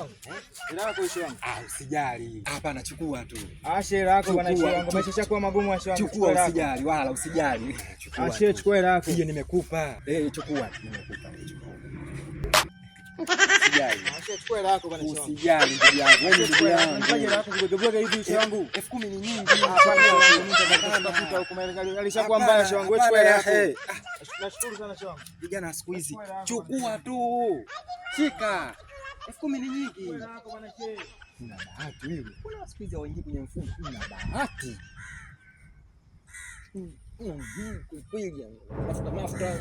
wangu. Hela yako shehe wangu. Ah, usijali. Hapana, chukua tu. Ah, shehe yako bwana Chukua, shehe wangu. Maisha yako magumu shehe wangu. Chukua, hela yako. usijali wala usijali. Chukua. Ah, shehe, chukua hela yako. Hiyo nimekupa. Eh, chukua. Nimekupa. Chukua. Usijali. Ah, shehe, chukua hela yako bwana shehe wangu. Usijali ndugu yangu. Wewe ni ndugu yangu. Nipaje hela yako kidogo hivi shehe wangu. 10,000 ni nyingi. Hapana, shehe wangu, mimi nitatafuta huko maana alishakuwa mbaya shehe wangu. Wewe chukua hela yako. Nashukuru sana shehe wangu. Vijana siku hizi Chukua hela yako. chukua tu. Shika. 10,000 ni nyingi. Chukua hela yako bwana shehe. Una bahati wewe. Kuna siku hizi hawaingii kwenye mfumo. Una bahati. Kweli, mafuta mafuta.